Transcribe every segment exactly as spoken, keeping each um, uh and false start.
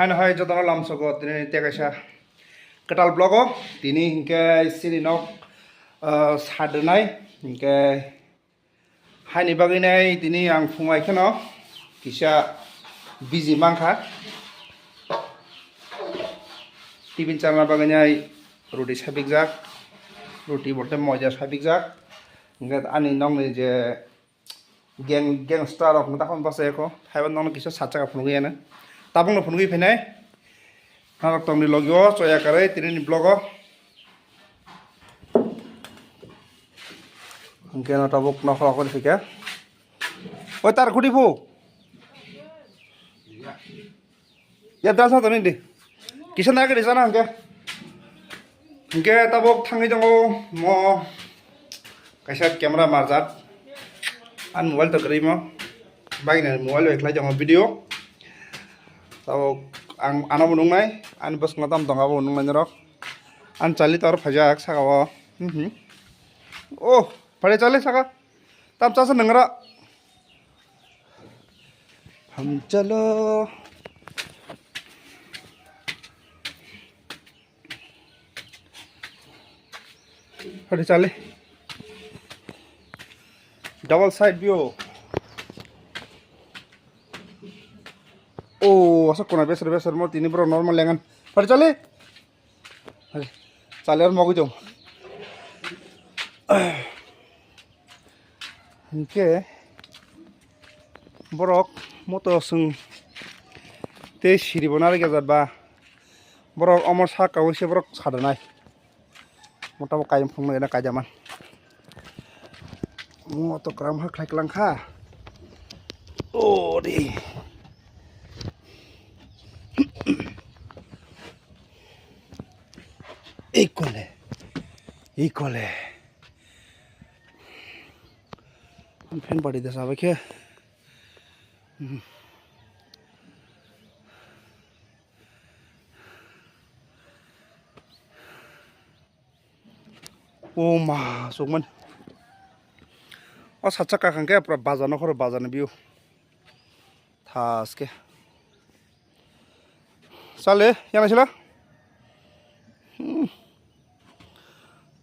Ano hai jotono lamsogo tini tekaisa kwtal vlog o tini hinkhe chini nok, ah, sadwnai hinkhe haini bagwi nai tini ang phungai kheno kisa busy mankha. Tiffin charna bagwi nai roti sabikjak, roti bolte moja sabikjak. Hinkhe ani nokni je Gang, gangster rok no takhon basa eko. Haibo nono kisa sacha ka phunugwi ano. Tabuk no phunugwi phainai. Narok tongni logi o choya karwi tini ni vlog o. Hwnkhe no tabuk nokhor okhor phika. Oi tar khudi phu. Ya, dal sa toni di. Kisa na kiri sana hingke. Hingke tabuk thangwi tongo mo kaisa camera marjak. An mobile to kwrwi mo. Bagina mobile bai khlai tongo video. Tabuk ang ano bo nungnai. Ani bwskango tam tongo abo nungnai norok. An chali tor phaijak saka o. Mhm. Oh, phare chale saka. Tam chasa nangra. Ham chalo. Hadi chale. Double side view. Oh, asa kona beser beser mo tini bro normal lengan. Hadi chale. Hai, chale ar mogwi tong. Hinkhe borok moto swng tei siri bo narwk ya ba borok omo saka o se borok sadanai mota bo kayam phung nai kaida man. Mo to kwram ha khlai klang kha. O de. Ikole. Ikole. Fan body da sabai khe. O ma, sukmani. O sacha kakang khe pura bazar no khoro bazar ni view. Thaske. Chale, yang sila. Hmm.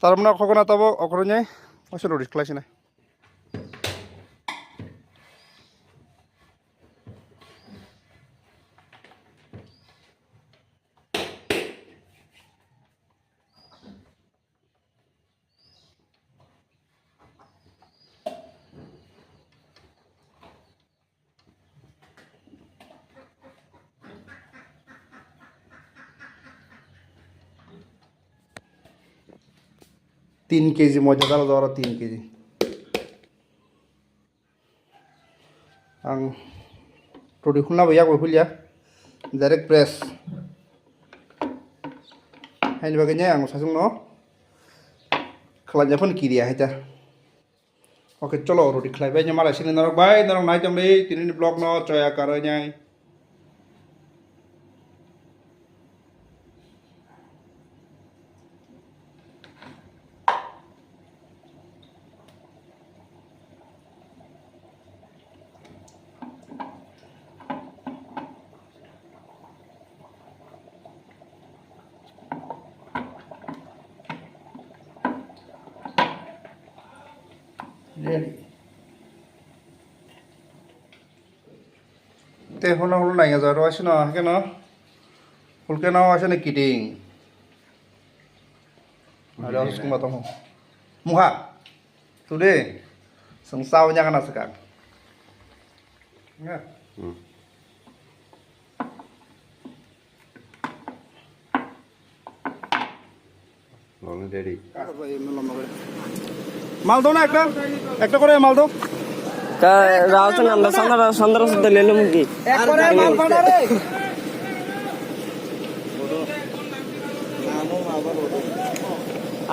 Tarmana khokona tabo okronyai. Oso rodi khlai sinai. Tin kg moida dalo doro tin kg. Ang roti khulna bo yak bai khulia, direct press. Haini bagwi nai ang sasung no khlai phano kiriya hai ta. Oke, cholo, roti khlai bai, malai sini norok bai, norok nai tong di, tini ni vlog no choya karwi nai. Ready. Te hono hono nai ya jaro asino hakeno. Hulkeno asino kiting. Ada harus kuma tong. Muha. Today. Seng sao nya kana sekarang. Ya. Hmm. Already. মাল দাও না একটা, একটা করে মাল দাও। তা রাহুল তো নান্দা সান্দা সান্দা সান্দা লেলুম কি? একবারে মাল পাঠারে।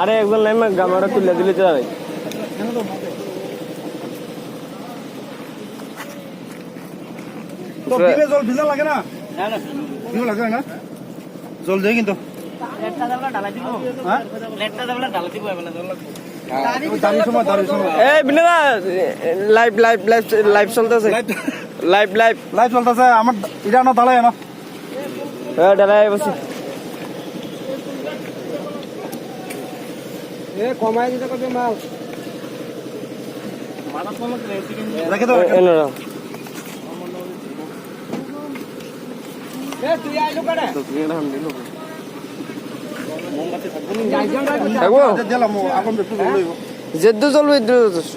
আরে একজন লাইন গামারা তুলে দিলে তো হয়। তো ডিমে জল ভিজা লাগে না? না, না। ভিজা লাগে না? জল দিয়ে কিন্তু। লেটটা দেবলা ঢালাই দিব। হ্যাঁ? লেটটা দেবলা ঢালাই দিব, এবার জল লাগবে। দাঁড়িয়ে সময়, দাঁড়িয়ে সময়। এই বিনোদা, লাইভ, লাইভ, লাইভ, লাইভ চলতেছে। লাইভ। Live, live. লাইভ চলতেছে, আমার এটা না দাঁড়ায় না। এ, দাঁড়াই বসে। এ, কমাই দিতে কবে মাল? রেখে দাও, এ, রেখে দাও। এ, না, না। এ, তুই আইলো কেন? থাকবো? দিলাম, ও, এখন একটু জল হইব। যেদ্দু জল হইব, এদ্দু জল।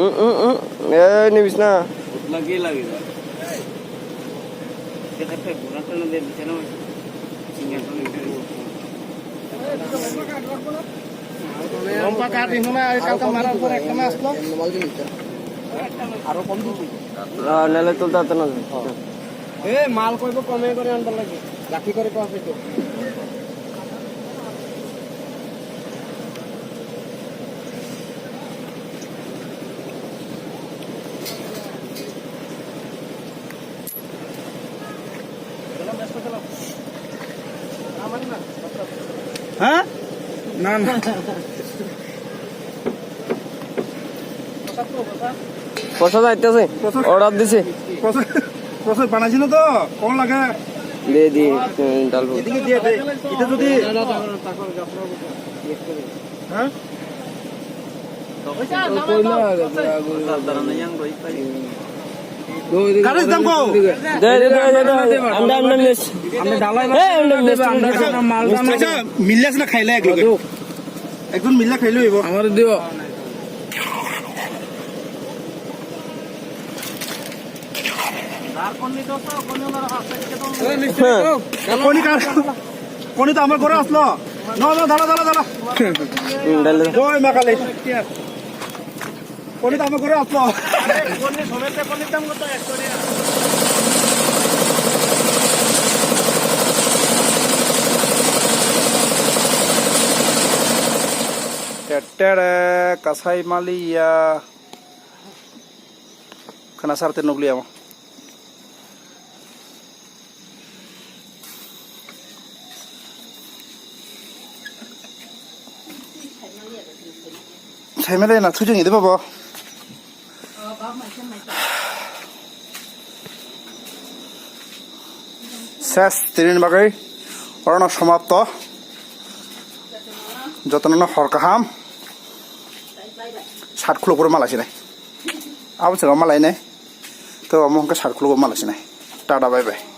উম, উম, উম। এই নিবিস না। উতলা কি লাগে? সেটা ফের ঘোড়াটা না দিয়ে দিছে না? লম্বা কাঠ এখানে আর কালকে মারার পর একটা মাছ তো। আরো কম দিবি। আহ, নাহলে তুলতে পারতো না। এ, মাল কইব কমে করে আনবার লাগে। লাঠি করে পাওয়া যায় তো। হ্যাঁ? না, না। পয়সা যাইতেছে, পয়সা অর্ডার দিছে। পয়সা, পয়সা বানাইছি না তো, কম লাগে। দে, দে, উম, ডালবো। এদিকে দিয়ে দে। এটা যদি হ্যাঁ? কারেন্ট দাম কম। দে, দে, দে, দে, দে। আমরা, আমরা মিস-, আমরা ডালাই এ, আমরা মিস-, আমরা মাল দাম আচ্ছা, মিল্লাস না খাইলে এক লগে। একজন মিল্লা খাইলে হইব। আমারে দিও। হ্যাঁ। কোনি কার, কোনি তো আমার ঘরে আসলো। না, না, দাঁড়া, দাঁড়া, দাঁড়া। হুম, ডাল দে। জয় মা কালী। কোনি তো আমার ঘরে আসলো। Tetere kasai maliya. Khana sarte nukliya mo. Saimale na thujung ide babo. Ses tinin bagwi orono somapto. Jotono hor kaham. Sat khuluk puro mala sinai. Abo chwla mala inai. To omo hwnkhe sat khuluk mala sinai. Tata bye bye.